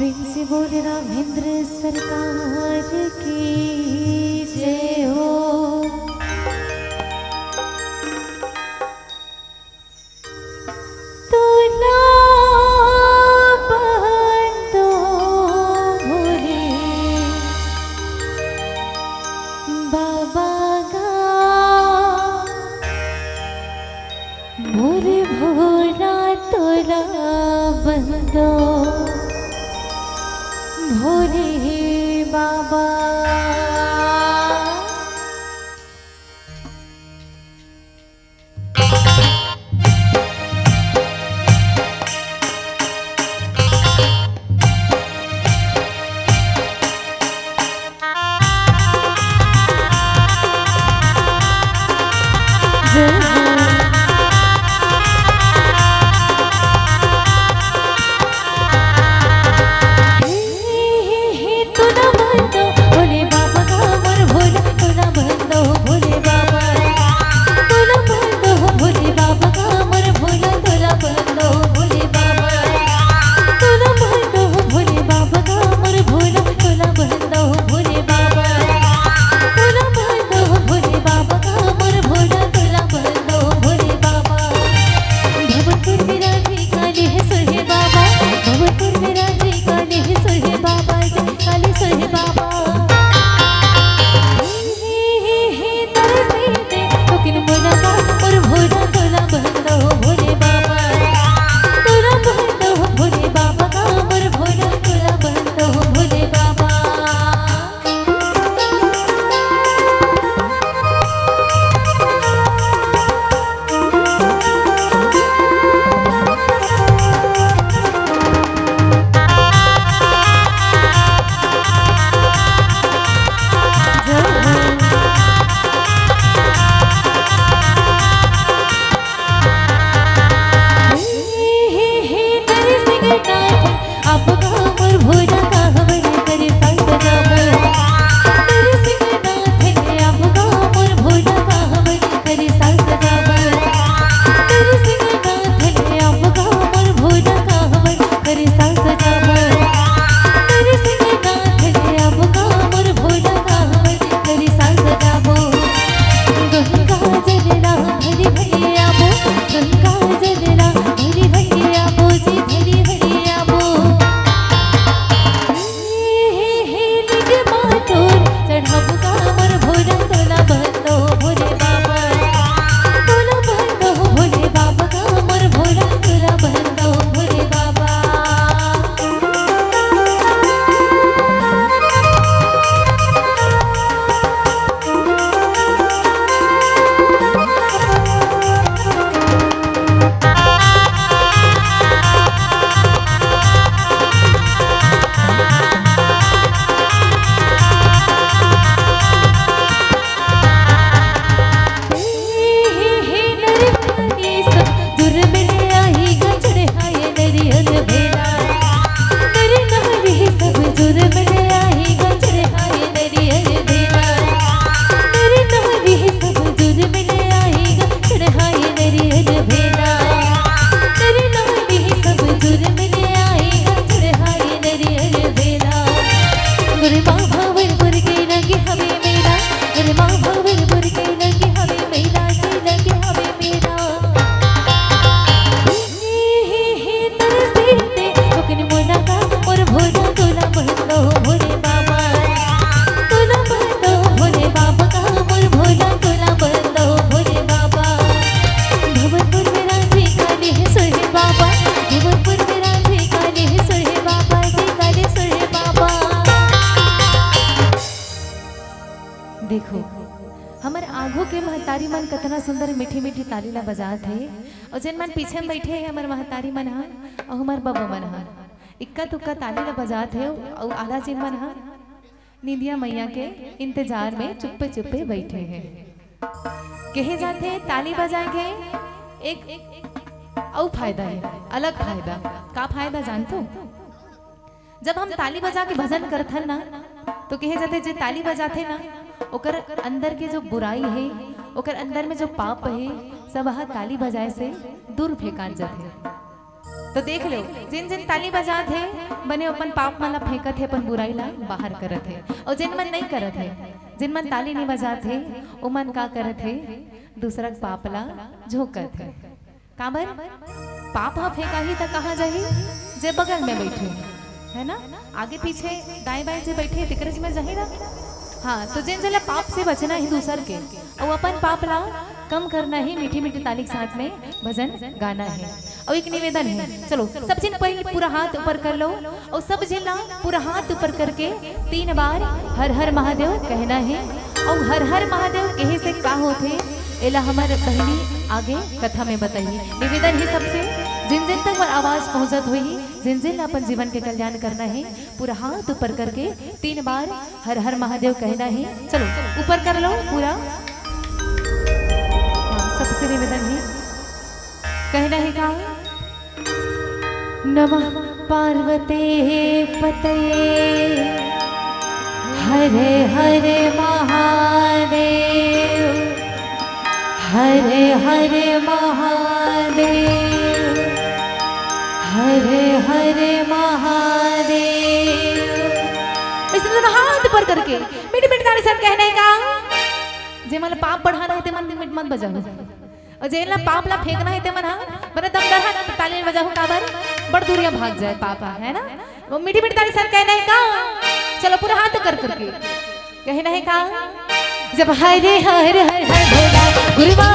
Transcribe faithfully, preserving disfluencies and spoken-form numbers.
प्रेम से बोल राघवेंद्र सरकार की जय हो। तोला बंदो भोले बाबा गा, मोर भोला तोला बंदो भोले बाबा। देखो, हमर आघू के महतारी मन कतना सुंदर मीठी मीठी ताली ला बजात हे, अउ जेन मन पीछे में बैठे हे, हमर महतारी मन ह अउ हमर बबा मन ह इक्का तुक्का ताली ला बजात हे, अउ आधा जेन मन ह निंदिया मैया के इंतजार में चुप्पे चुप्पे बैठे हे। कहे जाथे, ताली बजाए के एक अउ फायदा हे, अलग फायदा। का फायदा जानथो? जब हम ताली बजा के भजन करथन ना, तो कहे जाथे, जे ताली बजाथे ना, ओकर अंदर के जो बुराई हे, ओकर अंदर में जो पाप हे, सब ह ताली बजाए से दूर फेंकात जाथे। तो देख लो, जिन जिन ताली बजात हे, बने अपन पाप मन ला फेंकत हे, अपन बुराई ला बाहर करत हे। अउ जिन मन नहीं करत हे, जिन मन ताली नहीं बजात हे, ओमन का करत हे? दूसरा के पाप ला झोंकत हे। काबर? पाप ह फेंकाही त कहाँ जाही? जे बगल में बैठे हे, है ना? आगे पीछे दाएं बाएं जे बैठे हे, तेकरे में जाही ना। हाँ, तो जिन जिन ला पाप से बचना हे दूसर के, अउ अपन पाप ला कम करना हे, मीठी मीठी ताली के साथ में भजन गाना हे। अउ एक निवेदन हे, चलो सब झिन पहले पूरा हाथ ऊपर कर लो, अउ सब झिन ला पूरा हाथ ऊपर करके तीन बार हर हर महादेव कहना हे। अउ हर हर महादेव कहे से का होथे, एला हमर बहिनी आगे कथा में बताही। निवेदन हे सबसे, जिन जिन तक मोर आवाज पहुंचत होही, जिन जिन ला अपन जीवन के कल्याण करना हे, पूरा हाथ ऊपर करके तीन बार हर हर महादेव कहना हे। चलो ऊपर कर लो पूरा। हाँ, सबसे निवेदन हे, कहना हे का? नमः पार्वते पतये, हर हर महादेव, हर हर महादेव, हर हर महादेव। अइसने दोनों हाथ ऊपर करके मीठी मीठी ताली साथ कहना हे का? जे मन ला पाप बढ़ाना हे, ते मन मत बजाओ। अउ जेन ला पाप ला फेंकना हे, ते मन हा बने दमदार हा ताली बजाहू, काबर बड़ दूरिया भाग जाए पाप हा, है ना? वो मीठी मीठी ताली साथ कहना हे का? चलो पूरा हाथ कर करके कहना हे का? जब हरे हर हर हर भोला गुरुवा